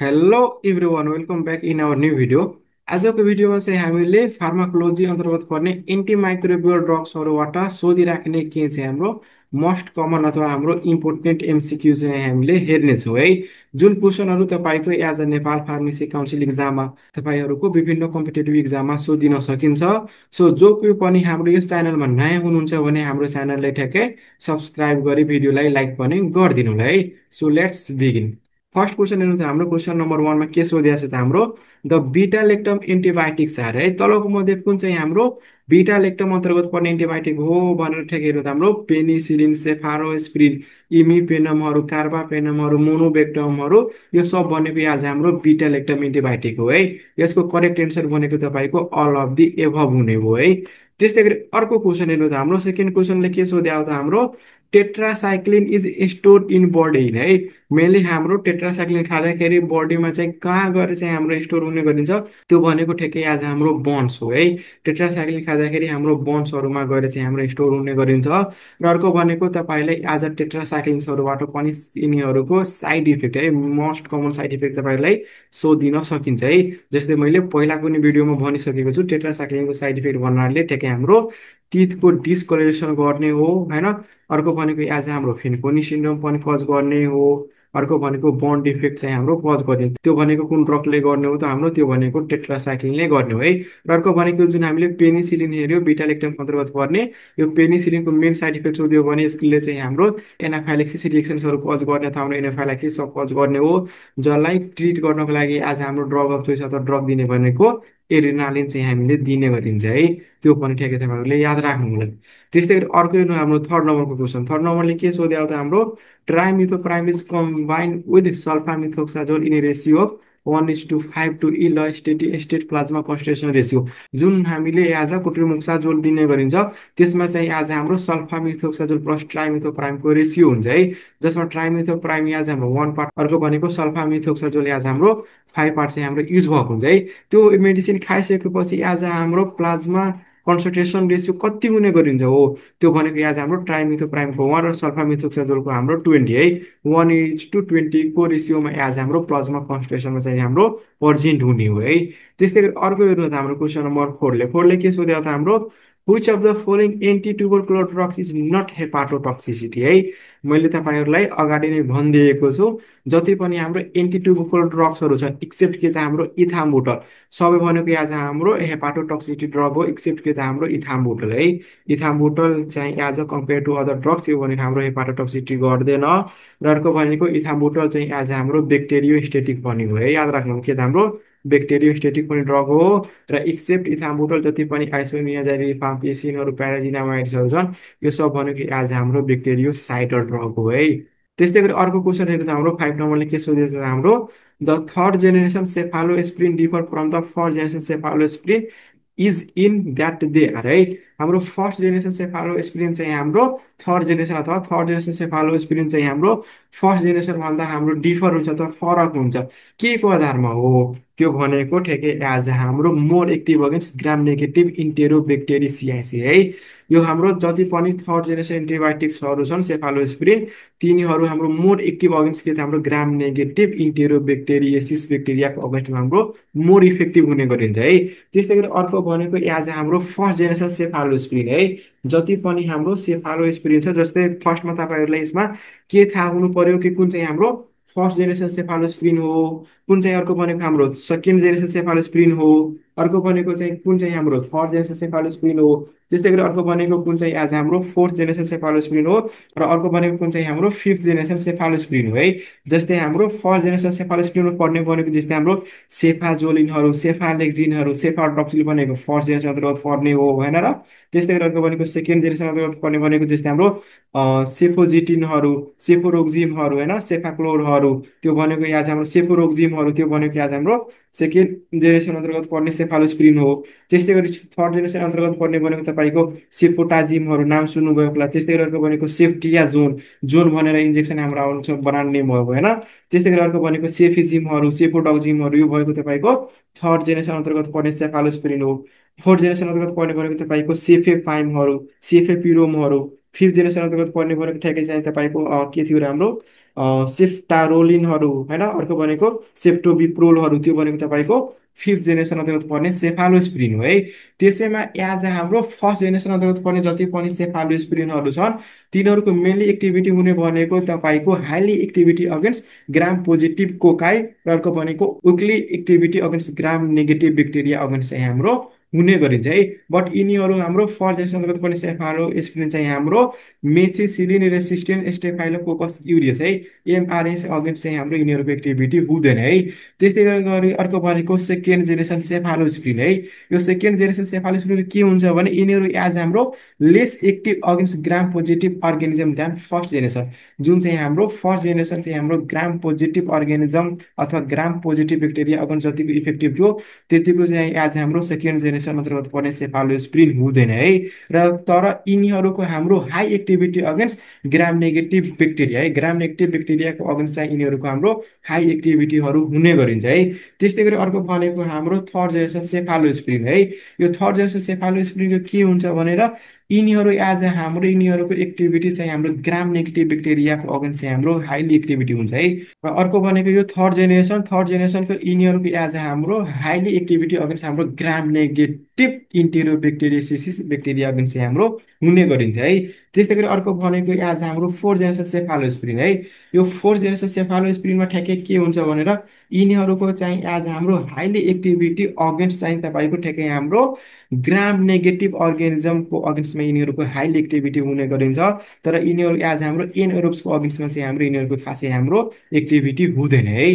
Hello everyone welcome back in our new video. आजको भिडियोमा चाहिँ हामीले फार्माकोलोजी अन्तर्गत पर्ने एन्टिमाइक्रोबियल ड्रग्सहरूबाट सोधिराख्ने के चाहिँ हाम्रो मोस्ट कमन अथवा हाम्रो इम्पोर्टेन्ट एमसिक्यू चाहिँ हामीले हेर्नेछौँ है। जुन क्वेसनहरू तपाईँको as a Nepal pharmacy council इक्जाममा तपाईँहरूको विभिन्न कम्पिटेटिभ इक्जाममा सोधिन सकिन्छ। सो जो कोही पनि हाम्रो यस च्यानलमा नयाँ हुनुहुन्छ भने हाम्रो च्यानललाई ठ्याक्कै सब्सक्राइब गरी भिडियोलाई लाइक पनि गरिदिनु होला है। So let's begin. First question हेर्नु त हाम्रो क्वेसन नम्बर वानमा के सोधिएको छ त हाम्रो द बिटा लेक्टम एन्टिबायोटिक्स आर है तलको मध्ये कुन चाहिँ हाम्रो बिटा लेक्टम अन्तर्गत पर्ने एन्टिबायोटिक हो भनेर ठ्याक हेर्नु त हाम्रो पेनिसिलिन सेफारोस्प्रिन इमिपेनमहरू कार्बापेनमहरू मोनोबेक्टमहरू यो सब भनेको आज हाम्रो बिटा लेक्टम एन्टिबायोटिक हो है। यसको करेक्ट एन्सर भनेको तपाईँको अल अफ दि एभब हुने हो है। त्यस्तै गरी अर्को क्वेसन हेर्नु त हाम्रो सेकेन्ड क्वेसनले के सोध्यो त हाम्रो tetracycline is store in body है। मेनली हाम्रो टेट्रासाइक्लिन खाँदाखेरि बडीमा चाहिँ कहाँ गएर चाहिँ हाम्रो स्टोर हुने गरिन्छ त्यो भनेको ठ्याक्कै आज हाम्रो बोन्स हो है। टेट्रासाइक्लिन खाँदाखेरि हाम्रो बोन्सहरूमा गएर चाहिँ हाम्रो स्टोर हुने गरिन्छ। र अर्को भनेको तपाईँलाई आज टेट्रासाइक्लिन्सहरूबाट पनि यिनीहरूको साइड इफेक्ट है मोस्ट कमन साइड इफेक्ट तपाईँलाई सोधिन सकिन्छ है। जस्तै मैले पहिलाको नि भिडियोमा भनिसकेको छु टेट्रासाइक्लिनको साइड इफेक्ट भन्नाले ठ्याक्कै हाम्रो टिथको डिस्कलरेसन गर्ने हो होइन। अर्को भनेको आज हाम्रो फेन्कोनी सिन्ड्रोम पनि कज गर्ने हो। अर्को भनेको बोन डिफेक्ट चाहिँ हाम्रो कज गर्ने त्यो भनेको कुन ड्रगले गर्ने हो त हाम्रो त्यो भनेको टेट्रासाइक्लिनले गर्ने हो है। र अर्को भनेको जुन हामीले पेनिसिलिन हेऱ्यो बिटा लेक्टम अन्तर्गत पर्ने यो पेनिसिलिनको मेन साइड इफेक्ट सोध्यो भने यसले चाहिँ हाम्रो एनाफाइलेक्सिस रिएक्सन्सहरू कज गर्ने अथवा हाम्रो एनाफाइलेक्सिस सब कज गर्ने हो। जसलाई ट्रिट गर्नको लागि आज हाम्रो ड्रग अफ चोइस अथवा ड्रग दिने भनेको एड्रिनालिन चाहिँ हामीले दिने गरिन्छ है। त्यो पनि ठ्याक्कै तपाईँहरूले याद राख्नु होला। त्यस्तै गरी अर्को हेर्नु हाम्रो थर्ड नम्बरको क्वेसन थर्ड नम्बरले के सोध्यो त हाम्रो trimethoprim is combined with sulfamethoxazole in ratio of 1:5 to yield steady state plasma concentration ratio. जुन हामीले आज कोट्रिमोक्साजोल दिने गरिन्छ त्यसमा चाहिँ आज हाम्रो सल्फामिथोक्साजोल प्लस ट्राइमिथोप्राइमको रेसियो हुन्छ है। जसमा ट्राइमिथोप्राइम आज हाम्रो 1 पार्ट अर्को भनेको सल्फामिथोक्साजोल आज हाम्रो 5 पार्ट चाहिँ हाम्रो युज भएको हुन्छ है। त्यो मेडिसिन खाइसकेपछि आज हाम्रो प्लाज्मा कन्सन्ट्रेसन रेसियो कति हुने गरिन्छ हो त्यो भनेको आज हाम्रो ट्राइमिथोप्राइमको 1 र सल्फामिथोक्साजोलको हाम्रो 20 है। 1:20को रेसियोमा आज हाम्रो प्लाज्मा कन्सन्ट्रेसनमा चाहिँ हाम्रो पर्जेन्ट हुने हो है। त्यस्तै गरी अर्को हेर्नु त हाम्रो क्वेसन नम्बर फोरले के सोध्यो त हाम्रो which of the following anti tubercular drugs is not hepatotoxicity है। मैले तपाईँहरूलाई अगाडि नै भनिदिएको छु जति पनि हाम्रो एन्टी ट्युबरकुलर ड्रग्सहरू छन् एक्सेप्ट कि त हाम्रो इथाम्बुटल सबै भनेको आज हाम्रो हेपाटोटक्सिसिटी ड्रग हो एक्सेप्ट कि त हाम्रो इथाम्बुटल है। इथाम्बुटल चाहिँ as a compare to other drugs यो भनेको हाम्रो हेपाटोटक्सिसिटी गर्दैन। र अर्को भनेको इथाम्बुटल चाहिँ आज हाम्रो ब्याक्टेरियोस्टेटिक पनि हो है। याद राख्नु के त हाम्रो ब्याक्टेरियोस्टेटिक पनि ड्रग हो। र एक्सेप्ट इथाम्बुटल जति पनि आइसोनियाजाइड रिफाम्पिसिनहरू प्याराजिनामाइड्सहरू छन् यो सब भनेको आज हाम्रो ब्याक्टेरियोसाइडल ड्रग हो है। त्यस्तै गरी अर्को क्वेसन हेर्नु त हाम्रो 5 नम्बरले के सोधेको छ हाम्रो the third generation cephalosporin differ from the first generation cephalosporin is in that they are है। हाम्रो फर्स्ट जेनेरेसन सेफालोस्प्रिन चाहिँ हाम्रो थर्ड जेनेरेसन अथवा थर्ड जेनेरेसन सेफालोस्प्रिन चाहिँ हाम्रो फर्स्ट जेनेरेसन भन्दा हाम्रो डिफर हुन्छ अथवा फरक हुन्छ के को आधारमा हो त्यो भनेको ठ्याक्कै एज हाम्रो मोर एक्टिभ अगेन्स्ट ग्राम नेगेटिभ इन्टेरोबेक्टेरिसियासी है। यो हाम्रो जति पनि थर्ड जेनेरेसन एन्टिबायोटिक्सहरू छन् सेफालोस्प्रिन तिनीहरू हाम्रो मोर एक्टिभ अगेन्स्ट के त हाम्रो ग्राम नेगेटिभ इन्टेरोबेक्टेरिएसिस ब्याक्टेरियाको अगेन्स्टमा हाम्रो मोर इफेक्टिभ हुने गरिन्छ है। त्यस्तै गरी अर्को भनेको एज हाम्रो फर्स्ट जेनेरेसन सेफालोस्प्रिन है। जति पनि हाम्रो सेफालोस्प्रिन छ जस्तै फर्स्टमा तपाईँहरूलाई यसमा के थाहा हुनु पर्यो कि कुन चाहिँ हाम्रो फर्स्ट जेनेरेसन सेफालोस्प्रिन हो कुन चाहिँ अर्को भनेको हाम्रो सेकेन्ड जेनेरेसन सेफालोस्प्रिन हो अर्को भनेको चाहिँ कुन चाहिँ हाम्रो थर्ड जेनेरेसन सेफालोस्प्रिन हो। त्यस्तै गरी अर्को भनेको कुन चाहिँ आज हाम्रो फोर्थ जेनेरेसन सेफालोस्प्रिन हो र अर्को भनेको कुन चाहिँ हाम्रो फिफ्थ जेनेरेसन सेफालोस्प्रिन हो है। जस्तै हाम्रो फर्स्ट जेनेरेसन सेफालोस्प्रिनमा पर्ने भनेको जस्तै हाम्रो सेफाजोलिनहरू सेफालेक्जिनहरू सेफाड्रक्सिल भनेको फर्स्ट जेनेरेसन अन्तर्गत पर्ने हो होइन र। त्यस्तै गरी अर्को भनेको सेकेन्ड जेनेरेसन अन्तर्गत पर्ने भनेको जस्तै हाम्रो सेफोजिटिनहरू सेफोरोक्जिमहरू होइन सेफाक्लोरहरू त्यो भनेको आज हाम्रो सेफोरोक्जिमहरू त्यो भनेको आज हाम्रो सेकेन्ड जेनेरेसन अन्तर्गत पर्ने सेफालोस्प्रिन हो। त्यस्तै गरी थर्ड जेनेरेसन अन्तर्गत पर्ने भनेको तपाईँको सेफोटाजिमहरू नाम सुन्नुभयो होला। त्यस्तै गरी अर्को भनेको सेफ्टिया जोन जोन भनेर इन्जेक्सन हाम्रो आउँछ बनाउने भयो होइन। त्यस्तै गरी अर्को भनेको सेफिजिमहरू सेफोडक्जिमहरू यो भएको तपाईँको थर्ड जेनेरेसन अन्तर्गत पर्ने सेफालोस्प्रिन हो। फोर्थ जेनेरेसन अन्तर्गत पर्ने भनेको तपाईँको सेफेपाइमहरू सेफेपिरोमहरू फिफ्थ जेनेरेसन अन्तर्गत पर्ने भनेको ठ्याक्कै चाहिँ तपाईँको के थियो र हाम्रो सेफ्टारोलिनहरू होइन, अर्को भनेको सेप्टोबिप्रोलहरू, त्यो भनेको तपाईँको फिफ्थ जेनेरेसन अन्तर्गत पर्ने सेफालोस्प्रिन हो है। त्यसैमा एज हाम्रो फर्स्ट जेनेरेसन अन्तर्गत पर्ने जति पनि सेफालोस्प्रिनहरू छन् तिनीहरूको मेनली एक्टिभिटी हुने भनेको तपाईँको highly activity against gram positive cocci र अर्को भनेको विकली एक्टिभिटी अगेन्स्ट ग्राम नेगेटिभ ब्याक्टेरिया अगेन्स्ट चाहिँ हाम्रो हुने गरिन्छ है। बट यिनीहरू हाम्रो फर्स्ट जेनेरेसन अन्तर्गत पर्ने सेफालोस्प्रिन चाहिँ हाम्रो मेथिसिलिन रेसिस्टेन्ट स्टेफाइलोकोकस युरियस है, एमआरएस अगेन्स्ट चाहिँ हाम्रो यिनीहरूको एक्टिभिटी हुँदैन है। त्यस्तै गरी अर्को भनेको सेकेन्ड जेनेरेसन सेफालोस्प्रिन है। यो सेकेन्ड जेनेरेसन सेफालोस्प्रिन के हुन्छ भने यिनीहरू एज हाम्रो less active against gram positive organism than first generation. जुन चाहिँ हाम्रो फर्स्ट जेनेरेसन चाहिँ हाम्रो ग्राम पोजिटिभ अर्गानिजम अथवा ग्राम पोजिटिभ ब्याक्टेरिया अगेन्स्ट जतिको इफेक्टिभ थियो त्यतिको चाहिँ एज हाम्रो सेकेन्ड जेनेरेसन अन्तर्गत पर्ने सेफालोस्प्रिन हुँदैन है। र तर यिनीहरूको हाम्रो हाई एक्टिभिटी अगेन्स्ट ग्राम नेगेटिभ ब्याक्टेरिया है, ग्राम नेगेटिभ ब्याक्टेरियाको अगेन्स्ट चाहिँ यिनीहरूको हाम्रो हाई एक्टिभिटीहरू हुने गरिन्छ है। त्यस्तै गरी अर्को भनेको हाम्रो थर्ड जेनेरेसन सेफालोस्प्रिन है। यो थर्ड जेनेरेसन सेफालोस्प्रिनको के हुन्छ भनेर यिनीहरू एज हाम्रो यिनीहरूको एक्टिभिटी चाहिँ हाम्रो ग्राम नेगेटिभ ब्याक्टेरियाको अगेन्स्ट चाहिँ हाम्रो हाइली एक्टिभिटी हुन्छ है। र अर्को भनेको यो थर्ड जेनेरेसनको यिनीहरूको एज हाम्रो हाइली एक्टिभिटी अगेन्स्ट हाम्रो ग्राम नेगेटिभ इन्टेरो ब्याक्टेरियासिस ब्याक्टेरिया अगेन्स्ट चाहिँ हाम्रो हुने गरिन्छ है। त्यस्तै गरी अर्को भनेको एज हाम्रो फोर्थ जेनेरेसन सेफालोस्प्रिन है। यो फोर्थ जेनेरेसन सेफालोस्प्रिनमा ठ्याक्कै के हुन्छ भनेर यिनीहरूको चाहिँ एज हाम्रो हाइली एक्टिभिटी अगेन्स्ट चाहिँ तपाईँको ठ्याक्कै हाम्रो ग्राम नेगेटिभ अर्गानिजमको अगेन्स्टमा यिनीहरूको हाइली एक्टिभिटी हुने गरिन्छ। तर यिनीहरू एज हाम्रो एनएरोब्सको अगेन्स्टमा चाहिँ हाम्रो यिनीहरूको खासै हाम्रो एक्टिभिटी हुँदैन है।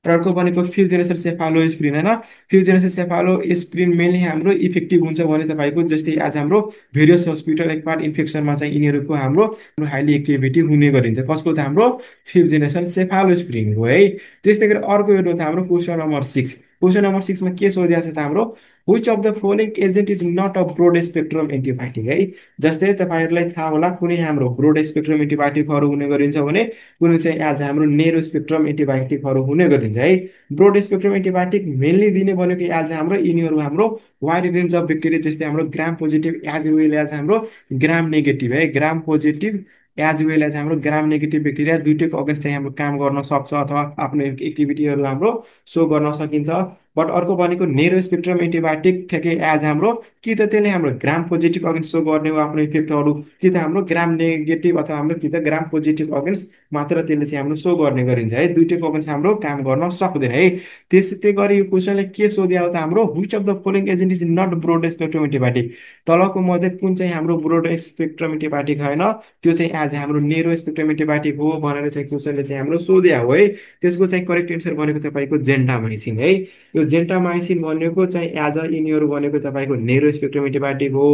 र अर्को भनेको फिफ्थ जेनेरेसन सेफालोस्प्रिन होइन। फिफ्थ जेनेरेसन सेफालोस्प्रिन मेनली हाम्रो इफेक्टिभ हुन्छ भने तपाईँको जस्तै आज हाम्रो भेरियस हस्पिटल एक्वायर्ड इन्फेक्सनमा चाहिँ यिनीहरूको हाम्रो हाइली एक्टिभिटी हुने गरिन्छ। कसको त हाम्रो फिफ्थ जेनेरेसन सेफालोस्प्रिन हो है। त्यस्तै गरी अर्को हेर्नु त हाम्रो क्वेसन नम्बर 6। क्वेसन नम्बर 6मा के सोधिएको छ त हाम्रो which of the following agent is not a broad spectrum antibiotic है। जस्तै तपाईँहरूलाई थाहा होला कुनै हाम्रो ब्रोड स्पेक्ट्रम एन्टिबायोटिकहरू हुने गरिन्छ भने कुनै चाहिँ एज हाम्रो नेरो स्पेक्ट्रम एन्टिबायोटिकहरू हुने गरिन्छ है। ब्रोड स्पेक्ट्रम एन्टिबायोटिक मेनली दिने भनेको एज हाम्रो यिनीहरू हाम्रो वाइड रेन्ज अफ ब्याक्टेरिया जस्तै हाम्रो ग्राम पोजिटिभ एज वेल एज हाम्रो ग्राम नेगेटिभ है, ग्राम पोजिटिभ एज वेल एज हाम्रो ग्राम नेगेटिभ ब्याक्टेरिया दुइटैको अगेन्स्ट चाहिँ हाम्रो काम गर्न सक्छ अथवा आफ्नो एक्टिभिटीहरू हाम्रो सो गर्न सकिन्छ। बट अर्को भनेको नेरो स्पेक्ट्रम एन्टिबायोटिक ठ्याक्कै एज हाम्रो कि त त्यसले हाम्रो ग्राम पोजिटिभ अगेन्स्ट सो गर्ने हो आफ्नो इफेक्टहरू, कि त हाम्रो ग्राम नेगेटिभ अथवा हाम्रो कि त ग्राम पोजिटिभ अगेन्स्ट मात्र त्यसले चाहिँ हाम्रो सो गर्ने गरिन्छ है। दुइटैको अगेन्स्ट हाम्रो काम गर्न सक्दैन है। त्यस्तै गरी यो क्वेसनले के सोध्यो त हाम्रो which of the following agent is not broad spectrum antibiotic. तलको मध्ये कुन चाहिँ हाम्रो ब्रोड स्पेक्ट्रम एन्टिबायोटिक होइन त्यो चाहिँ एज हाम्रो नेरो स्पेक्ट्रम एन्टिबायोटिक हो भनेर चाहिँ क्वेसनले चाहिँ हाम्रो सोध्या हो है। त्यसको चाहिँ करेक्ट एन्सर भनेको तपाईँको जेन्टामाइसिन है। यो जेन्टामाइसिन भनेको चाहिँ एज यिनीहरू भनेको तपाईँको नेरो स्पेक्ट्रम एन्टिबायोटिक हो।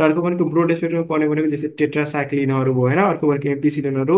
र अर्को भनेको ब्रोड स्पेक्ट्रम पर्ने भनेको जस्तै टेट्रासाइक्लिनहरू भयो होइन, अर्को भनेको एम्पिसिलिनहरू,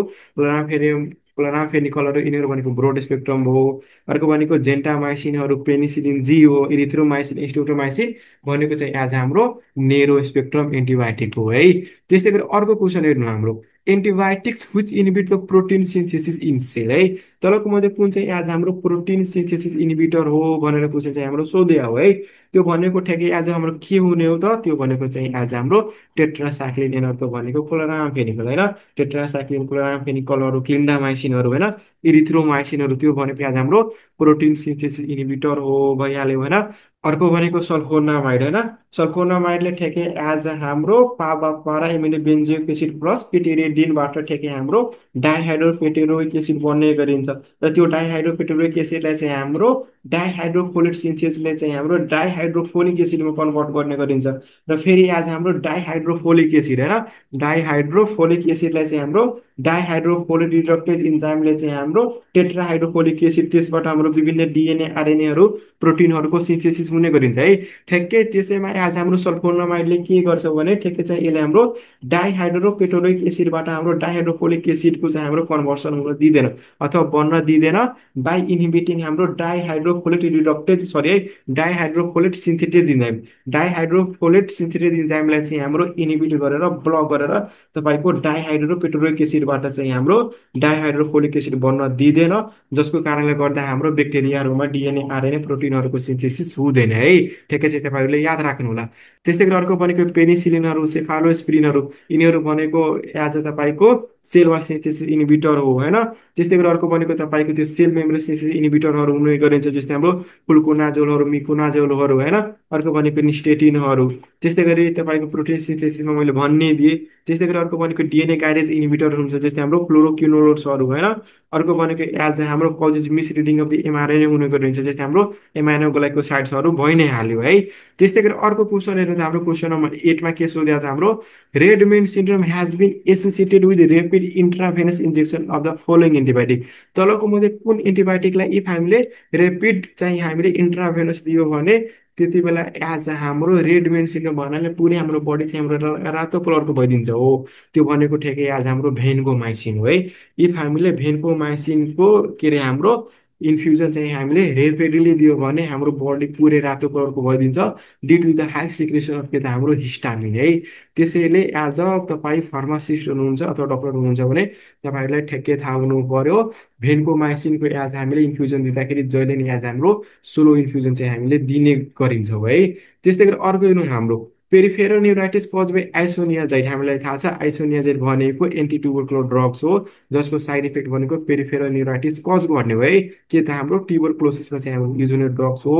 क्लोरामफेनिकलहरू यिनीहरू भनेको ब्रोड स्पेक्ट्रम हो। अर्को भनेको जेन्टामाइसिनहरू पेनिसिलिन जी हो, इरिथ्रोमाइसिन स्ट्रेप्टोमाइसिन भनेको चाहिँ एज हाम्रो नेरो स्पेक्ट्रम एन्टिबायोटिक हो है। त्यस्तै गरी अर्को क्वेसन हेर्नु हाम्रो antibiotics which inhibit the protein synthesis in cell है। तलको मध्ये कुन चाहिँ एज हाम्रो प्रोटिन सिन्थेसिस इनिबिटर हो भनेर क्वेसन चाहिँ हाम्रो सोध्या हो है। त्यो भनेको ठ्याक्कै एज हाम्रो के हुने हो त, त्यो भनेको चाहिँ एज हाम्रो टेट्रासाइक्लिन एनर्को भनेको क्लोरामफेनिकल होइन, टेट्रासाइक्लिन क्लोरामफेनिकलहरू क्लिन्डामाइसिनहरू होइन, इरिथ्रोमाइसिनहरू त्यो भनेको एज हाम्रो प्रोटिन सिन्थेसिस इनिबिटर हो भइहाल्यो होइन। अर्को भनेको सल्फोनामाइड होइन। सल्फोनामाइडले ठ्याक्कै एज हाम्रो पारा एमिनो बेन्जोइक एसिड प्लस पिटिरिडिनबाट ठ्याक्कै हाम्रो डाइहाइड्रोपेटेरोइक एसिड बन्ने गरिन्छ। र त्यो डाइहाइड्रोपेटेरोइक एसिडलाई चाहिँ हाम्रो डाइहाइड्रोफोलेट सिन्थेसले चाहिँ हाम्रो डाइहाइड्रोफोलिक एसिडमा कन्भर्ट गर्ने गरिन्छ। र फेरि एज हाम्रो डाइहाइड्रोफोलिक एसिड होइन, डाइहाइड्रोफोलिक एसिडलाई चाहिँ हाम्रो डाइहाइड्रोफोलेट रिडक्टेज इन्जाइमले चाहिँ हाम्रो टेट्राहाइड्रोफोलिक एसिड त्यसबाट हाम्रो विभिन्न डिएनए आरएनएहरू प्रोटिनहरूको सिन्थेसिस हुने गरिन्छ है। ठ्याक्कै त्यसैमा एज हाम्रो सल्फोनामाइडले के गर्छ भने ठ्याक्कै चाहिँ यसले हाम्रो डाइहाइड्रोपेटोरिक एसिडबाट हाम्रो डाइहाइड्रोफोलिक एसिडको चाहिँ हाम्रो कन्भर्सन हुन दिँदैन अथवा बन्न दिँदैन बाई इन्हिबिटिङ हाम्रो डाइहाइड्रोफोलेट रिडक्टेज है डाइहाइड्रोफोलेट सिन्थेटेज इन्जाइम। डाइहाइड्रोफोलेट सिन्थेटेज इन्जाइमलाई चाहिँ हाम्रो इन्हिबिट गरेर ब्लक गरेर तपाईँको डाइहाइड्रोपेटोरिक एसिडबाट चाहिँ हाम्रो डाइहाइड्रोफोलिक एसिड बन्न दिँदैन, जसको कारणले गर्दा हाम्रो ब्याक्टेरियाहरूमा डिएनए आरएनए प्रोटिनहरूको सिन्थेसिस हुँदैन हुँदैन है, ठ्याक्कै चाहिँ तपाईँहरूले याद राख्नु होला। त्यस्तै गरी अर्को भनेको पेनिसिलिनहरू, सेफालोस्पिरिनहरू, यिनीहरू भनेको एज अ तपाईँको सेल वाल सिन्थेसिस इनिबिटर हो होइन। त्यस्तै गरी अर्को भनेको तपाईँको त्यो सेल मेम्ब्रेन सिन्थेसिस इनिबिटरहरू हुने गरिन्छ, जस्तै हाम्रो फ्लुकोनाजोलहरू, मिकोनाजोलहरू होइन। अर्को भनेको निस्टेटिनहरू। त्यस्तै गरी तपाईँको प्रोटिन सिन्थेसिसमा मैले भनिदिएँ। त्यस्तै गरी अर्को भनेको डिएनए गाइरेज इनिबिटर हुन्छ, जस्तै हाम्रो फ्लोरोक्युनोलोड्सहरू होइन। अर्को भनेको एज हाम्रो कजेज मिसरिडिङ अफ द एमआरएनए हुने गरिन्छ, जस्तै हाम्रो एमाइनो ग्लाइकोसाइड्सहरू भइ नै हाल्यो है। त्यस्तै गरी अर्को क्वेसन हेर्नु त हाम्रो क्वेसन नम्बर 8मा के सोध्या त हाम्रो red man syndrome has been associated with rapid intravenous injection of the following antibiotic. तलको मध्ये कुन एन्टिबायोटिकलाई इफ हामीले रेपिड चाहिँ हामीले इन्ट्राभेनस दियो भने त्यति बेला एज हाम्रो रेड मेन सिन्ड्रोम भन्नाले पुरै हाम्रो बडी चाहिँ हाम्रो रातो कलरको भइदिन्छ हो। त्यो भनेको ठ्याक्कै आज हाम्रो भेनको माइसिन हो है। इफ हामीले भेनको माइसिनको के अरे हाम्रो इन्फ्युजन चाहिँ हामीले रेपिडली दियो भने हाम्रो बडी पुरै रातो कलरको भइदिन्छ due to the high secretion of के त हाम्रो हिस्टामिन है। त्यसैले एज अ तपाईँ फार्मासिस्ट हुनुहुन्छ अथवा डक्टर हुनुहुन्छ भने तपाईँहरूलाई ठ्याक्कै थाहा हुनु पर्यो भेनको माइसिनको एज हामीले इन्फ्युजन दिँदाखेरि जहिले नि एज हाम्रो स्लो इन्फ्युजन चाहिँ हामीले दिने गरिन्छौँ है। त्यस्तै गरी अर्को हेर्नु हाम्रो पेरिफेरल न्युराइटिस कज बाई आइसोनियाजाइड। हामीलाई थाहा छ आइसोनियाजाइड भनेको एन्टी ट्युबरकुलर ड्रग्स हो, जसको साइड इफेक्ट भनेको पेरिफेरल न्युराइटिस कज गर्ने हो है। के त हाम्रो ट्युबरक्लोसिसमा चाहिँ हाम्रो युज हुने ड्रग्स हो।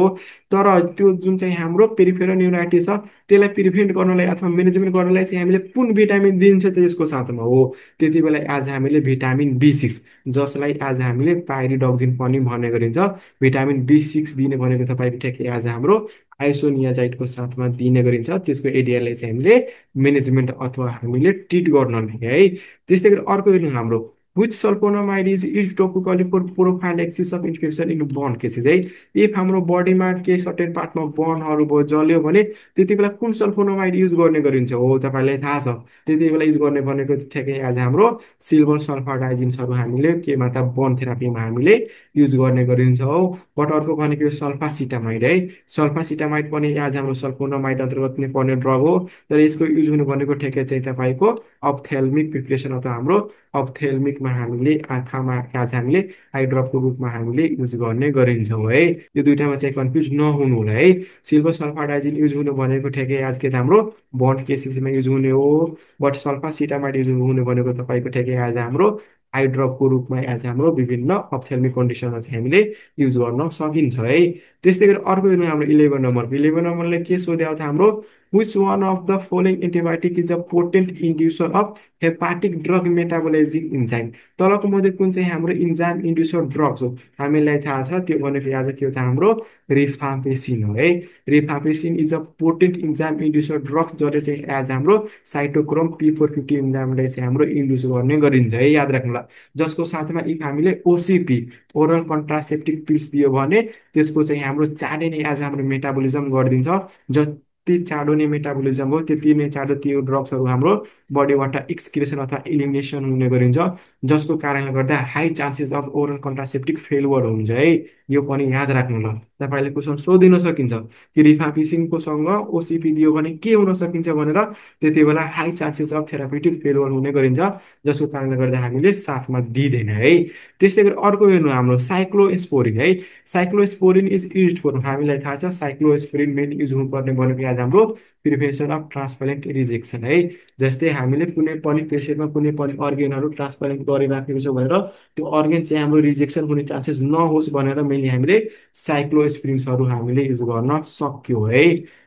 तर त्यो जुन चाहिँ हाम्रो पेरिफेरल न्युराइटिस छ त्यसलाई प्रिभेन्ट गर्नलाई अथवा म्यानेजमेन्ट गर्नलाई चाहिँ हामीले कुन भिटामिन दिन्छ त्यसको साथमा हो, त्यति बेला आज हामीले भिटामिन बी6, जसलाई आज हामीले पाइरिडक्जिन पनि भन्ने गरिन्छ, भिटामिन बी6 दिने भनेको तपाईँको ठ्याक्कै आज हाम्रो आइसोनियाजाइडको साथमा दिने गरिन्छ। त्यसको एडियालाई चाहिँ हामीले म्यानेजमेन्ट अथवा हामीले ट्रिट गर्नलाई है। त्यस्तै गरी अर्को हेर्नु हाम्रो which sulfonamide is use topically for prophylaxis of infection in burn cases है। इफ हाम्रो बडीमा केही सर्टेन पार्टमा बर्नहरू भयो जल्यो भने त्यति बेला कुन सल्फोनामाइड युज गर्ने गरिन्छ हो, तपाईँलाई थाहा छ। त्यति बेला युज गर्ने भनेको ठ्याक्कै आज हाम्रो सिल्भर सल्फाडाइजिन्सहरू हामीले केमा त बर्न थेरापीमा हामीले युज गर्ने गरिन्छ हो। बट अर्को भनेको सल्फासिटामाइड है। सल्फासिटामाइड पनि आज हाम्रो सल्फोनामाइड अन्तर्गत नै पर्ने ड्रग हो, तर यसको युज हुनु भनेको ठ्याक्कै चाहिँ तपाईँको अप्थेल्मिक प्रिपरेसन अथवा हाम्रो अप्थेल्मिकमा हामीले आँखामा आज हामीले आई ड्रपको रूपमा हामीले युज गर्ने गरिन्छौँ है। यो दुइटामा चाहिँ कन्फ्युज नहुनु होला है। सिल्भर सल्फाडाइजिन युज हुनु भनेको ठ्याक्कै आज के त हाम्रो बर्न केसेसमा युज हुने हो, बट सल्फासिटामाइड युज हुनु भनेको तपाईँको ठ्याक्कै आज हाम्रो आई ड्रपको रूपमा आज हाम्रो विभिन्न अप्थेल्मिक कन्डिसनमा चाहिँ हामीले युज गर्न सकिन्छ है। त्यस्तै गरी अर्को हेर्नु हाम्रो 11 नम्बरले के सोध्या त हाम्रो which one of the following antibiotic is a potent inducer of hepatic drug metabolising enzyme. तलको मध्ये कुन चाहिँ हाम्रो इन्जाइम इन्ड्युसर ड्रग्स हो, हामीलाई थाहा छ त्यो भनेको आज के हो त हाम्रो रिफाम्पेसिन हो है। रिफाम्पेसिन is a potent enzyme इन्ड्युसर drugs, जसले चाहिँ आज हाम्रो साइटोक्रोम P450 इन्जाइमलाई चाहिँ हाम्रो इन्ड्युस गर्ने गरिन्छ है, याद राख्नुला। जसको साथमा इफ हामीले ओसिपी ओरल कन्ट्रासेप्टिभ पिल्स दियो भने त्यसको चाहिँ हाम्रो चाँडै नै आज हाम्रो मेटाबोलिजम गरिदिन्छ। जति चाँडो नै मेटाबोलिजम हो त्यति नै चाँडो त्यो ड्रग्सहरू हाम्रो बडीबाट एक्सक्रिसन अथवा इलिमिनेसन हुने गरिन्छ, जसको कारणले गर्दा high chances of oral contraceptive failure हुन्छ है। यो पनि याद राख्नु ल। तपाईँले क्वेसन सोधिन सकिन्छ कि रिफाम्पिसिनकोसँग ओसिपी दियो भने के हुन सकिन्छ भनेर, त्यति बेला हाई चान्सेस अफ थेरापेटिक फेलुवर हुने गरिन्छ, जसको कारणले गर्दा हामीले साथमा दिँदैन है। त्यस्तै गरी अर्को हेर्नु हाम्रो साइक्लोस्पोरिन है। साइक्लोस्पोरिन इज युज फर, हामीलाई थाहा छ साइक्लोस्पोरिन मेन युज हुनुपर्ने भनेको आज हाम्रो प्रिभेन्सन अफ ट्रान्सप्लान्ट रिजेक्सन है। जस्तै हामीले कुनै पनि पेसेन्टमा कुनै पनि अर्गेनहरू ट्रान्सप्लान्ट गरिराखेको छ भनेर त्यो अर्गेन चाहिँ हाम्रो रिजेक्सन हुने चान्सेस नहोस् भनेर मेनली हामीले साइक्लोस्पिरिन्सहरू हामीले युज गर्न सक्यौँ है।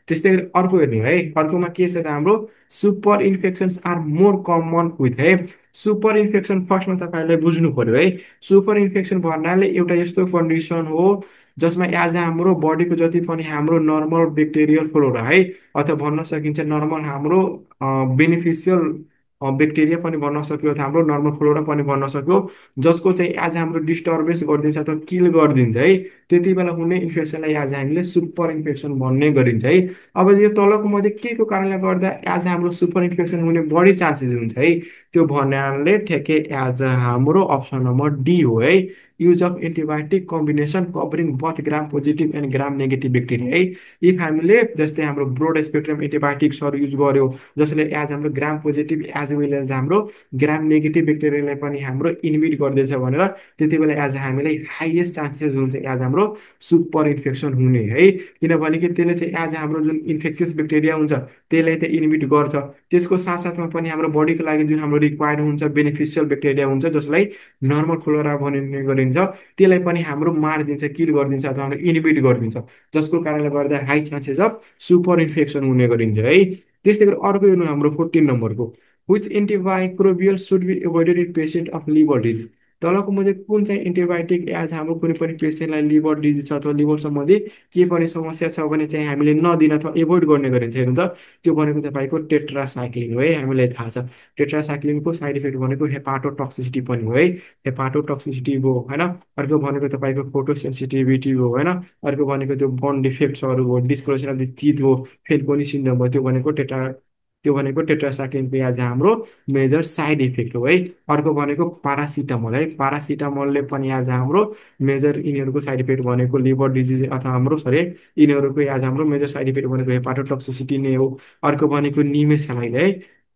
त्यस्तै गरी अर्को हेर्ने है, अर्कोमा के छ त हाम्रो super infections are more common with है। सुपर इन्फेक्सन फर्स्टमा तपाईँलाई बुझ्नु पर्यो है। सुपर इन्फेक्सन भन्नाले एउटा यस्तो कन्डिसन हो जसमा एज हाम्रो बडीको जति पनि हाम्रो नर्मल ब्याक्टेरियल फ्लोरा है, अथवा भन्न सकिन्छ नर्मल हाम्रो बेनिफिसियल ब्याक्टेरिया पनि भन्न सक्यो अथवा हाम्रो नर्मल फ्लोरा पनि भन्न सक्यो, जसको चाहिँ आज हाम्रो डिस्टर्बेन्स गरिदिन्छ अथवा किल गरिदिन्छ है, त्यति बेला हुने इन्फेक्सनलाई आज हामीले सुपर इन्फेक्सन भन्ने गरिन्छ है। अब यो तलको मध्ये के को कारणले गर्दा आज हाम्रो सुपर इन्फेक्सन हुने बढी चान्सेस हुन्छ है, त्यो भन्नाले ठ्याक्कै आज हाम्रो अप्सन नम्बर डी हो है। Use of antibiotic combination covering both gram positive and gram negative bacteria है। इफ हामीले जस्तै हाम्रो ब्रोड स्पेक्ट्रम एन्टिबायोटिक्सहरू युज गर्यो जसले एज हाम्रो ग्राम पोजिटिभ एज वेल एज हाम्रो ग्राम नेगेटिभ ब्याक्टेरियालाई पनि हाम्रो इन्भिट गर्दैछ भनेर त्यति बेला एज हामीलाई हाइएस्ट चान्सेस हुन्छ एज हाम्रो सुपर इन्फेक्सन हुने है। किनभने कि त्यसले चाहिँ एज हाम्रो जुन इन्फेक्सियस ब्याक्टेरिया हुन्छ त्यसलाई त इन्भिट गर्छ, त्यसको साथसाथमा पनि हाम्रो बडीको लागि जुन हाम्रो रिक्वायर्ड हुन्छ बेनिफिसियल ब्याक्टेरिया हुन्छ जसलाई नर्मल फ्लोरा भनिने गरिन्छ त्यसलाई पनि हाम्रो मारिदिन्छ, किल गरिदिन्छ अथवा हाम्रो इन्भिट गरिदिन्छ, जसको कारणले गर्दा high chances of super infection हुने गरिन्छ है। त्यस्तै गरी अर्को हेर्नु हाम्रो 14 नम्बरको which antimicrobial should be avoided in patient of liver disease. तलको मध्ये कुन चाहिँ एन्टिबायोटिक एज हाम्रो कुनै पनि पेसेन्टलाई लिभर डिजिज अथवा लिभर सम्बन्धी के पनि समस्या छ भने चाहिँ हामीले नदिन अथवा एभोइड गर्ने गरिन्छ हेर्नु त, त्यो भनेको तपाईँको टेट्रासाइक्लिन हो है। हामीलाई थाहा छ टेट्रासाइक्लिनको साइड इफेक्ट भनेको हेपाटोटक्सिसिटी पनि हो है, हेपाटोटक्सिसिटी हो होइन। अर्को भनेको तपाईँको फोटोसेन्सिटिभिटी हो होइन। अर्को भनेको त्यो बन डिफेक्ट्सहरू हो, डिस्कलोरेसन अफ द टिथ हो, फेन्कोनी सिन्ड्रोम हो, त्यो भनेको टेट्रासाइक्लिनको आज हाम्रो मेजर साइड इफेक्ट हो है। अर्को भनेको पारासिटामोल है, पारासिटामोलले पनि आज हाम्रो मेजर यिनीहरूको साइड इफेक्ट भनेको लिभर डिजिज अथवा हाम्रो सरी यिनीहरूको आज हाम्रो मेजर साइड इफेक्ट भनेको हेपाटोटक्सिसिटी नै हो। अर्को भनेको निमेसलाइड है,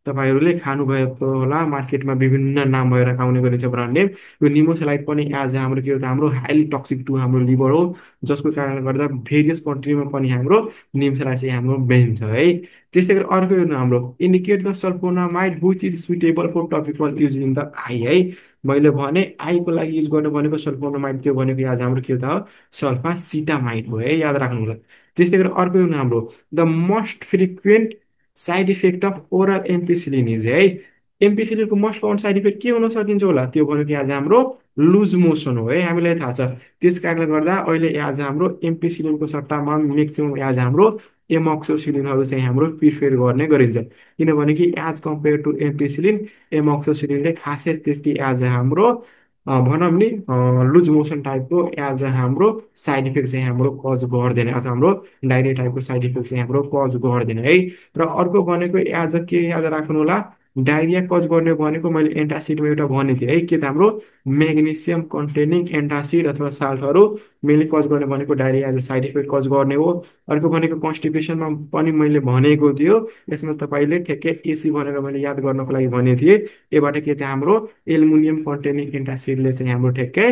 तपाईँहरूले खानुभएको होला, मार्केटमा विभिन्न नाम भएर आउने गरिन्छ ब्रान्ड नेम। यो निमोसेलाइट पनि एज हाम्रो के हो त हाम्रो हाइली टक्सिक टु हाम्रो लिभर हो, जसको कारणले गर्दा भेरियस कन्ट्रीमा पनि हाम्रो निमोसेलाइट चाहिँ हाम्रो बेन छ है। त्यस्तै गरी अर्को हेर्नु हाम्रो indicate the sulfonamide which is suitable for topical use in the eye है। मैले भने आईको लागि युज गर्नु भनेको सल्फोनामाइड, त्यो भनेको आज हाम्रो के हो त सल्फासिटामाइड हो है, याद राख्नु होला। त्यस्तै गरी अर्को हेर्नु हाम्रो the most frequent side effect of oral ampicillin is है। एम्पिसिलिनको मोस्ट कमन साइड इफेक्ट के हुन सकिन्छ होला, त्यो भनेको आज हाम्रो लुज मोसन हो है, हामीलाई थाहा छ। त्यस कारणले गर्दा अहिले आज हाम्रो एम्पिसिलिनको सट्टामा म्याक्सिमम आज हाम्रो एमोक्सोसिलिनहरू चाहिँ हाम्रो प्रिफेर गर्ने गरिन्छ। किनभने कि एज कम्पेयर टु एम्पिसिलिन एमोक्सोसिलिनले खासै त्यति एज हाम्रो भनौँ नि लुज मोसन टाइपको एज हाम्रो साइड इफेक्ट चाहिँ हाम्रो कज गर्दैन अथवा हाम्रो डाइरिया टाइपको साइड इफेक्ट चाहिँ हाम्रो कज गर्दैन है। र अर्को भनेको एज के याद राख्नु होला, डाइरिया कज गर्ने भनेको मैले एन्टासिडमा एउटा भनेको थिएँ है, के त हाम्रो म्याग्नेसियम कन्टेनिङ एन्टासिड अथवा साल्टहरू मेनली कज गर्ने भनेको diarrhoea as a side effect cause गर्ने हो। अर्को भनेको कन्स्टिपेसनमा पनि मैले भनेको थियो, यसमा तपाईँले ठ्याक्कै एसी भनेर मैले याद गर्नको लागि भनेको थिएँ। योबाट के त हाम्रो एल्युमिनियम कन्टेनिङ एन्टासिडले चाहिँ हाम्रो ठ्याक्कै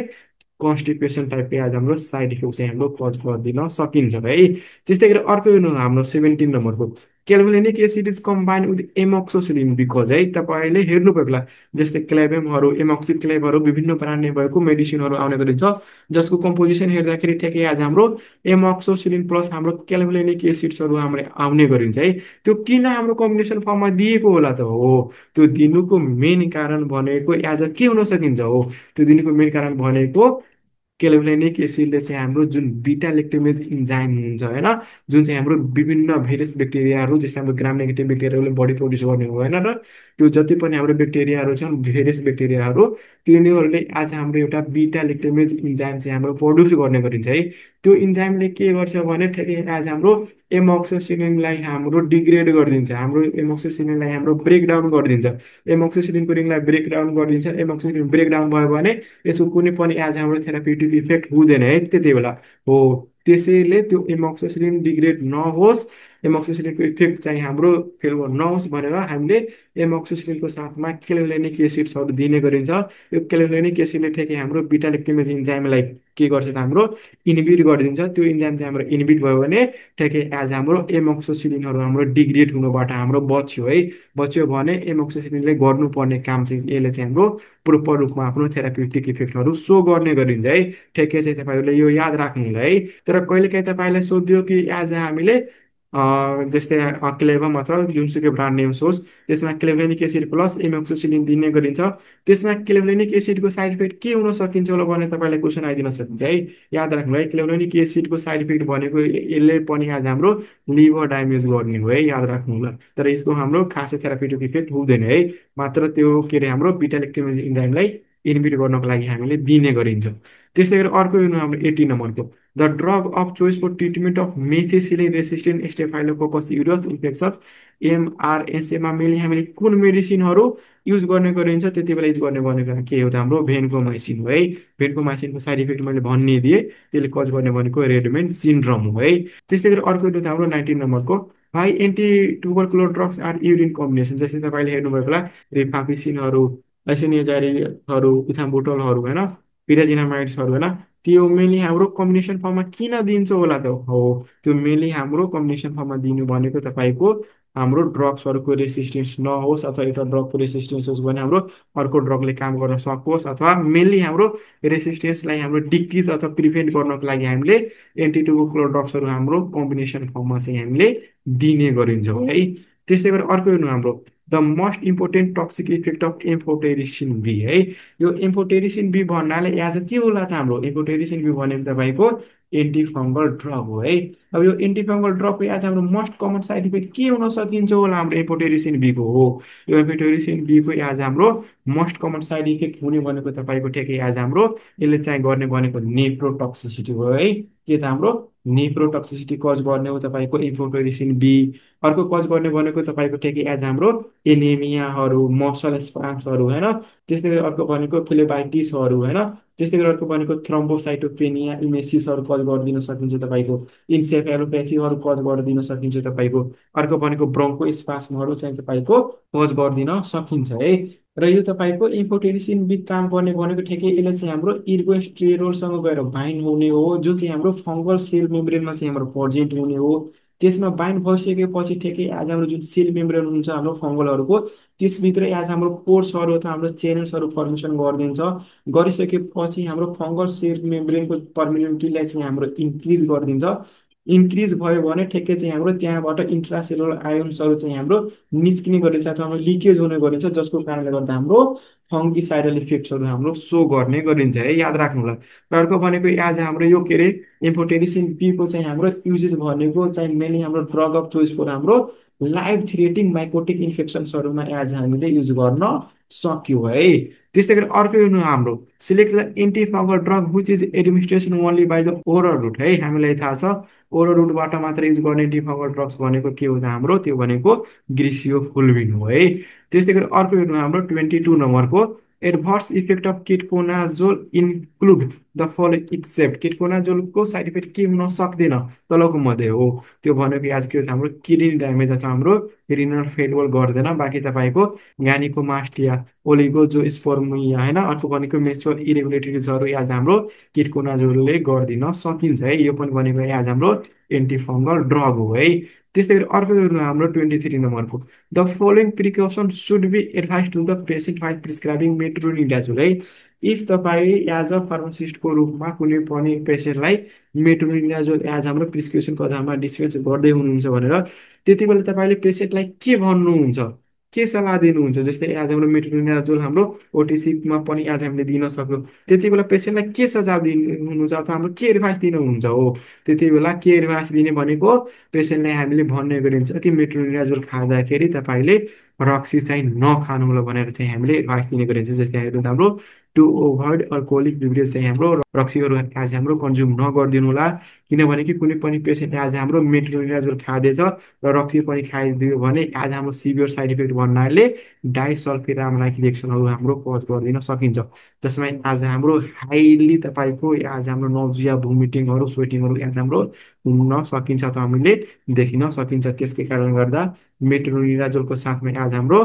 कन्स्टिपेसन टाइपको आज हाम्रो साइड इफेक्ट चाहिँ हाम्रो कज गरिदिन सकिन्छ है। त्यस्तै गरी अर्को हेर्नु हाम्रो 17 नम्बरको clavulanic acid is combine with amoxicillin because है। तपाईँले हेर्नुभएको होला जस्तै क्लेबेमहरू एमोक्सिक क्लेबहरू विभिन्न ब्रान्डले भएको मेडिसिनहरू आउने गरिन्छ, जसको कम्पोजिसन हेर्दाखेरि ठ्याक्कै आज हाम्रो एमोक्सोसिलिन प्लस हाम्रो क्याल्भोलिनिक एसिड्सहरू हाम्रो आउने गरिन्छ है। त्यो किन हाम्रो कम्बिनेसन फर्ममा दिएको होला त हो, त्यो दिनुको मेन कारण भनेको एज के हुन सकिन्छ हो, त्यो दिनुको मेन कारण भनेको क्यालोभेनिक एसिडले चाहिँ हाम्रो जुन बिटा लेक्टेमेज इन्जाइम हुन्छ होइन, जुन चाहिँ हाम्रो विभिन्न भेरियस ब्याक्टेरियाहरू जस्तै हाम्रो ग्राम नेगेटिभ ब्याक्टेरियाहरूले बडी प्रड्युस गर्ने हो होइन, र त्यो जति पनि हाम्रो ब्याक्टेरियाहरू छन् भेरियस ब्याक्टेरियाहरू तिनीहरूले आज हाम्रो एउटा बिटा लेक्टेमेज इन्जाइम चाहिँ हाम्रो प्रड्युस गर्ने गरिन्छ है। त्यो इन्जाइमले के गर्छ भने ठ्याक्कै आज हाम्रो एमोक्सोसिलिनलाई हाम्रो डिग्रेड गरिदिन्छ, हाम्रो एमोक्सोसिलिनलाई हाम्रो ब्रेकडाउन गरिदिन्छ, एमोक्सोसिलिनको रिङलाई ब्रेकडाउन गरिदिन्छ। एमोक्सोसिलिन ब्रेकडाउन भयो भने यसको कुनै पनि एज हाम्रो थेरापिटिक इफेक्ट हुँदैन है त्यति बेला हो। त्यसैले त्यो एमोक्सोसिलिन डिग्रेड नहोस्, एमोक्सोसिलिनको इफेक्ट चाहिँ हाम्रो फेल नहोस् भनेर हामीले एमोक्सोसिलिनको साथमा क्यालोभेनिक एसिड्सहरू दिने गरिन्छ। यो क्यालोभेनिक एसिडले ठ्याक्कै हाम्रो बिटा लेक्टेमेज इन्जाइमलाई के गर्छ त हाम्रो इन्हिबिट गरिदिन्छ। त्यो इन्जाइम चाहिँ हाम्रो इन्हिबिट भयो भने ठ्याक्कै एज हाम्रो एमोक्सोसिलिनहरू हाम्रो डिग्रेड हुनुबाट हाम्रो बच्यो है। बच्यो भने एमोक्सोसिलिनले गर्नुपर्ने काम चाहिँ यसले चाहिँ हाम्रो प्रोपर रूपमा आफ्नो थेरापिटिक इफेक्टहरू सो गर्ने गरिन्छ है। ठ्याक्कै चाहिँ तपाईँहरूले यो याद राख्नु होला है। तर कहिलेकाहीँ तपाईँलाई सोधियो कि एज हामीले जस्तै क्लेभम अथवा जुनसुकै ब्रान्ड नेम्स होस् त्यसमा क्लेभेनिक एसिड प्लस एमोक्सोसिलिन दिने गरिन्छ, त्यसमा क्लेभेनिक एसिडको साइड इफेक्ट के हुन सकिन्छ होला भने तपाईँलाई क्वेसन आइदिन सकिन्छ है। याद राख्नु है, क्लेभेनिक एसिडको साइड इफेक्ट भनेको यसले पनि आज हाम्रो लिभर ड्यामेज गर्ने हो है, याद राख्नु होला। तर यसको हाम्रो खासै थेरापिटिक इफेक्ट हुँदैन है, मात्र त्यो के अरे हाम्रो बिटा लेक्टेमेज इन्जाइमलाई इन्हिबिट गर्नको लागि हामीले दिने गरिन्छ। त्यस्तै गरी अर्को हेर्नु हाम्रो 18 नम्बरको the drug of choice for treatment of methicillin resistant staphylococcus aureus infections एमआरएसएमा मेनली हामीले कुन मेडिसिनहरू युज गर्ने गरिन्छ त्यति बेला युज गर्ने भनेको के हो त हाम्रो भेन्कोमाइसिन हो है। भेन्कोमाइसिनको साइड इफेक्ट मैले भनिदिएँ, त्यसले कज गर्ने भनेको रेडमेन्ट सिन्ड्रोम हो है। त्यस्तै गरी अर्को एउटा हाम्रो 19 नम्बरको five anti tubercular drugs are urine combination, जस्तै तपाईँले हेर्नुभएको होला रिफाम्पिसिनहरू, लाइसोनियाजाइडहरू, इथाम्बुटोलहरू होइन, पिराजिनामाइड्सहरू होइन, त्यो मेनली हाम्रो कम्बिनेसन फर्ममा किन दिन्छ होला त हो, त्यो मेनली हाम्रो कम्बिनेसन फर्ममा दिनु भनेको तपाईँको हाम्रो ड्रग्सहरूको रेसिस्टेन्स नहोस्, अथवा एउटा ड्रगको रेसिस्टेन्स होस् भने हाम्रो अर्को ड्रगले काम गर्न सकोस्, अथवा मेनली हाम्रो रेसिस्टेन्सलाई हाम्रो डिक्रिज अथवा प्रिभेन्ट गर्नको लागि हामीले एन्टिट्युबरकुलर ड्रग्सहरू हाम्रो कम्बिनेसन फर्ममा चाहिँ हामीले दिने गरिन्छौँ है। त्यस्तै गरी अर्को हेर्नु हाम्रो the most important toxic effect of amphotericin B है। यो एम्फोटेरिसिन बी भन्नाले यहाँ चाहिँ के होला त हाम्रो एम्फोटेरिसिन बी भनेको तपाईँको एन्टी फङ्गल ड्रग हो है। अब यो एन्टी फङ्गल ड्रगको यहाँ चाहिँ हाम्रो मोस्ट कमन साइड इफेक्ट के हुन सकिन्छ होला हाम्रो एम्फोटेरिसिन बीको हो। यो एम्फोटेरिसिन बीको यहाँ चाहिँ हाम्रो मोस्ट कमन साइड इफेक्ट हुने भनेको तपाईँको ठ्याक्कै आज हाम्रो यसले चाहिँ गर्ने भनेको नेप्रोटक्सिसिटी हो है। के त हाम्रो नेप्रोटक्सिसिटी कज गर्ने हो तपाईँको इन्फोटेरिसिन बी। अर्को कज गर्ने भनेको तपाईँको ठ्याक्कै आज हाम्रो एनेमियाहरू, मसल स्पाम्सहरू होइन। त्यस्तै गरी अर्को भनेको फिलोबाइटिसहरू होइन। त्यस्तै गरी अर्को भनेको थ्रम्बोसाइटोपेनिया इमेसिसहरू कज गरिदिन सकिन्छ तपाईँको। इन्सेफेलोप्याथीहरू कज गरिदिन सकिन्छ तपाईँको। अर्को भनेको ब्रोङ्को स्पास्महरू चाहिँ तपाईँको कज गरिदिन सकिन्छ है। र यो तपाईँको इन्फोटेरिसिन बी काम गर्ने भनेको ठ्याक्कै यसले चाहिँ हाम्रो इर्गोस्टेरोलसँग गएर बाइन्ड हुने हो, जुन चाहिँ हाम्रो फङ्गल सेल मेम्ब्रेनमा चाहिँ हाम्रो प्रेजेन्ट हुने हो। त्यसमा बाइन्ड भइसकेपछि ठ्याक्कै आज हाम्रो जुन सेल मेम्ब्रेन हुन्छ हाम्रो फङ्गलहरूको, त्यसभित्र आज हाम्रो पोर्सहरू अथवा हाम्रो च्यानल्सहरू फर्मेसन गरिदिन्छ। गरिसकेपछि हाम्रो फङ्गल सेल मेम्ब्रेनको पर्मिनेन्टिटीलाई चाहिँ हाम्रो इन्क्रिज गरिदिन्छ। इन्क्रिज भयो भने ठ्याक्कै चाहिँ हाम्रो त्यहाँबाट इन्ट्रासेलुलर आयोन्सहरू चाहिँ हाम्रो निस्किने गरिन्छ अथवा हाम्रो लिकेज हुने गरिन्छ, जसको कारणले गर्दा हाम्रो फङ्गिसाइडल इफेक्ट्सहरू हाम्रो सो गर्ने गरिन्छ है, याद राख्नु होला। र अर्को भनेको आज हाम्रो यो के अरे इन्फोटेरिसिन बीको चाहिँ हाम्रो युजेस भनेको चाहिँ मेनली हाम्रो ड्रग अफ चोइस फर हाम्रो लाइफ थ्रेटिङ माइकोटिक इन्फेक्सन्सहरूमा आज हामीले युज गर्न सक्यौँ है। त्यस्तै गरी अर्को हेर्नु हाम्रो select the anti fungal drug which is administration only by the oral route है। हामीलाई थाहा छ ओरल रुटबाट मात्र युज गर्ने एन्टी फङ्गल ड्रग्स भनेको के हो त हाम्रो, त्यो भनेको ग्रिसियोफुल्विन हो है। त्यस्तै गरी अर्को हेर्नु हाम्रो 22 नम्बरको adverse effect of ketoconazole include the following except. केटकोनाजोलको साइड इफेक्ट के हुन सक्दैन तलको मध्ये हो, त्यो भनेको आज के हो हाम्रो किडनी ड्यामेज अथवा हाम्रो रिनल फेलर गर्दैन। बाँकी तपाईँको ग्यानिकोमास्टिया, ओलिगो जो स्पर्मिया होइन, अर्को भनेको मेन्स्ट्रुअल इरेगुलेटरिजहरू आज हाम्रो केटकोनाजोलले गरिदिन सकिन्छ है। यो पनि भनेको आज हाम्रो एन्टिफङ्गल ड्रग हो है। त्यस्तै गरी अर्को हाम्रो 23 नम्बरको the following precaution should be advise to the patient while prescribing metronidazole है। इफ तपाईँ एज अ फार्मासिस्टको रूपमा कुनै पनि पेसेन्टलाई मेट्रोनिडाजोल एज हाम्रो प्रिस्क्रिप्सन कथामा डिस्पेन्स गर्दै हुनुहुन्छ भनेर, त्यति बेला तपाईँले पेसेन्टलाई के भन्नुहुन्छ, के सल्लाह दिनुहुन्छ, जस्तै आज हाम्रो मेट्रोनिडाजोल हाम्रो ओटिसीमा पनि आज हामीले दिन सक्यौँ, त्यति बेला पेसेन्टलाई के सुझाव दिनुहुन्छ अथवा हाम्रो के एडभाइस दिनुहुन्छ हो। त्यति बेला के एडभाइस दिने भनेको पेसेन्टलाई हामीले भन्ने गरिन्छ कि मेट्रोनिडाजोल खाँदाखेरि तपाईँले रक्सी चाहिँ नखानु होला भनेर चाहिँ हामीले एडभाइस दिने गरिन्छ। जस्तै हेर्नु हाम्रो टु ओभर्ड अल्कोहोलिक बिभरेज चाहिँ हाम्रो रक्सीहरू आज हाम्रो कन्ज्युम नगरिदिनु होला। किनभने कि कुनै पनि पेसेन्ट आज हाम्रो मेट्रोनिडाजोल खाँदैछ र रक्सी पनि खाइदियो भने आज हाम्रो सिभियर साइड इफेक्ट भन्नाले डाइसल्फिराम लाइक रिएक्सनहरू हाम्रो कज गरिदिन सकिन्छ, जसमा आज हाम्रो हाइली तपाईँको आज हाम्रो नजिया भोमिटिङहरू स्वेटिङहरू आज हाम्रो हुन सकिन्छ अथवा हामीले देखिन सकिन्छ। त्यसकै कारणले गर्दा मेट्रोनिडाजोलको साथमा आज हाम्रो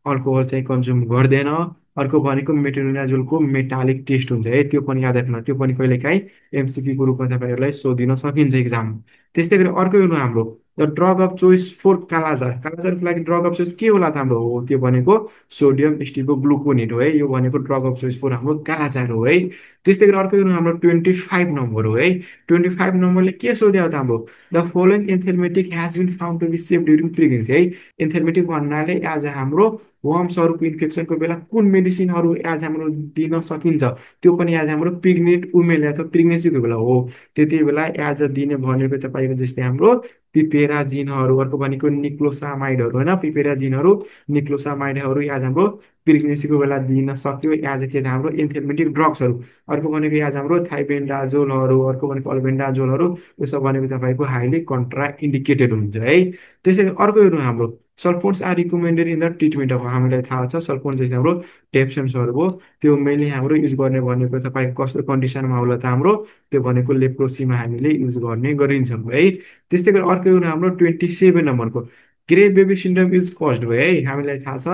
अल्कोहल चाहिँ कन्ज्युम गर्दैन। अर्को भनेको मेट्रोनिडाजोलको मेटालिक टेस्ट हुन्छ है, त्यो पनि याद राख्नु, त्यो पनि कहिलेकाहीँ एमसिक्यूको रूपमा तपाईँहरूलाई सोधिन सकिन्छ इक्जाम। त्यस्तै गरी अर्को हेर्नु हाम्रो the drug of choice for kala azar. कालाजारको लागि ड्रग अफ चोइस के होला त हाम्रो हो, त्यो भनेको सोडियम स्टिरोग्लुकोनेट हो है। यो भनेको ड्रग अफ चोइस फोर हाम्रो कालाजार हो है। त्यस्तै गरी अर्को हेर्नु हाम्रो 25 नम्बर हो है। 25 नम्बरले के सोध्यो त हाम्रो the following anthelmintic has been found to be safe during pregnancy है। एन्थेलमेटिक भन्नाले आज हाम्रो वर्म्सहरूको इन्फेक्सनको बेला कुन मेडिसिनहरू आज हाम्रो दिन सकिन्छ, त्यो पनि आज हाम्रो प्रेग्नेन्ट वुमेनले अथवा प्रेग्नेन्सीको बेला हो। त्यति बेला आज दिने भनेको तपाईँको जस्तै हाम्रो पिपेराजिनहरू, अर्को भनेको निक्लोसामाइडहरू होइन, पिपेराजिनहरू निक्लोसामाइडहरू आज हाम्रो प्रेग्नेन्सीको बेला दिन सक्यो एज के हाम्रो एन्थेलमेटिक ड्रग्सहरू। अर्को भनेको एज हाम्रो थाइबेन्डाजोलहरू, अर्को भनेको अल्बेन्डाजोलहरू, यो सब भनेको तपाईँको हाइली कन्ट्रा इन्डिकेटेड हुन्छ है। त्यसै गरी अर्को हेर्नु हाम्रो sulfones are recommended in the treatment अब हामीलाई थाहा छ सल्फोन्स चाहिँ हाम्रो टेप्सन्सहरू भयो। त्यो मेनली हाम्रो युज गर्ने भनेको तपाईँको कस्तो कन्डिसनमा होला त हाम्रो त्यो भनेको लेप्रोसीमा हामीले युज गर्ने गरिन्छौँ है। त्यस्तै गरी अर्को एउटा हाम्रो 27 नम्बरको grey baby syndrome is caused भयो है। हामीलाई थाहा छ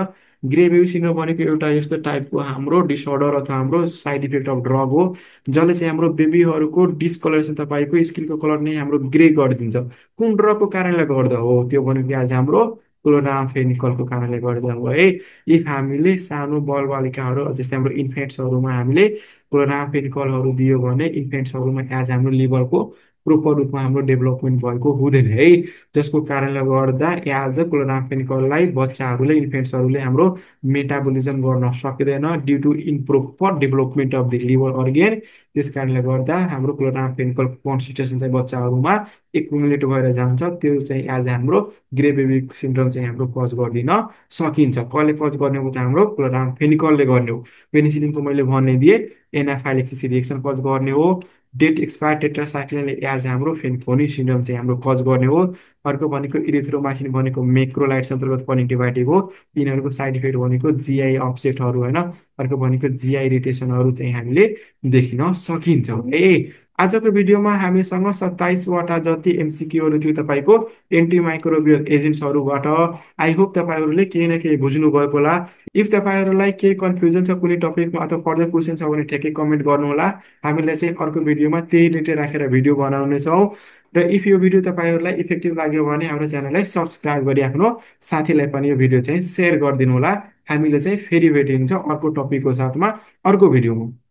ग्रे बेबी सिन्ड्रोम भनेको एउटा यस्तो टाइपको हाम्रो डिसअर्डर अथवा हाम्रो साइड इफेक्ट अफ ड्रग हो जसले चाहिँ हाम्रो बेबीहरूको डिस्कलरेसन तपाईँको स्किनको कलर नै हाम्रो ग्रे गरिदिन्छ। कुन ड्रगको कारणले गर्दा हो त्यो भनेको आज हाम्रो क्लोरामफेनिकलको कारणले गर्दा हो है। इफ हामीले सानो बालबालिकाहरू जस्तै हाम्रो इन्फेन्ट्सहरूमा हामीले क्लोरामफेनिकलहरू दियो भने इन्फेन्ट्सहरूमा एज हाम्रो लिभरको प्रोपर रूपमा हाम्रो डेभलपमेन्ट भएको हुँदैन है। जसको कारणले गर्दा एज अ क्लोरामफेनिकललाई बच्चाहरूले इन्फेन्ट्सहरूले हाम्रो मेटाबोलिजम गर्न सक्दैन due to improper development of the liver organ. त्यस कारणले गर्दा हाम्रो क्लोरामफेनिकलको कन्सन्ट्रेसन चाहिँ बच्चाहरूमा एकुमुलेट भएर जान्छ। त्यो चाहिँ एज हाम्रो ग्रे बेबी सिन्ड्रोम चाहिँ हाम्रो कज गरिदिन सकिन्छ। कसले कज गर्ने हो त हाम्रो क्लोरामफेनिकलले गर्ने हो। पेनिसिलिनको मैले भनिदिएँ एनाफाइलेक्सिस रिएक्सन कज गर्ने हो। डेट एक्सपायर टेट्रासाइक्लिनले एज हाम्रो फेन्फोनी सिन्ड्रोम चाहिँ हाम्रो कज गर्ने हो। अर्को भनेको इरिथ्रोमाइसिन भनेको मेक्रोलाइट्स अन्तर्गत पर्ने एन्टिबायोटिक हो। यिनीहरूको साइड इफेक्ट भनेको जिआई अपसेटहरू होइन। अर्को भनेको जिआई इरिटेसनहरू चाहिँ हामीले देखिन सकिन्छ है। आजको भिडियोमा हामीसँग 27वटा जति एमसिक्यूहरू थियो तपाईँको एन्टिमाइक्रोबियल एजेन्ट्सहरूबाट। आई होप तपाईँहरूले केही न केही बुझ्नुभएको होला। इफ तपाईँहरूलाई केही कन्फ्युजन छ कुनै टपिकमा अथवा फर्दर क्वेसन छ भने ठ्याक्कै कमेन्ट गर्नुहोला। हामीलाई चाहिँ अर्को भिडियोमा त्यही रिलेटेड राखेर भिडियो बनाउनेछौँ। र इफ यो भिडियो तपाईँहरूलाई इफेक्टिभ लाग्यो भने हाम्रो च्यानललाई सब्सक्राइब गरी आफ्नो साथीलाई पनि यो भिडियो चाहिँ सेयर गरिदिनु होला। हामीले चाहिँ फेरि भेटिन्छ अर्को टपिकको साथमा अर्को भिडियोमा।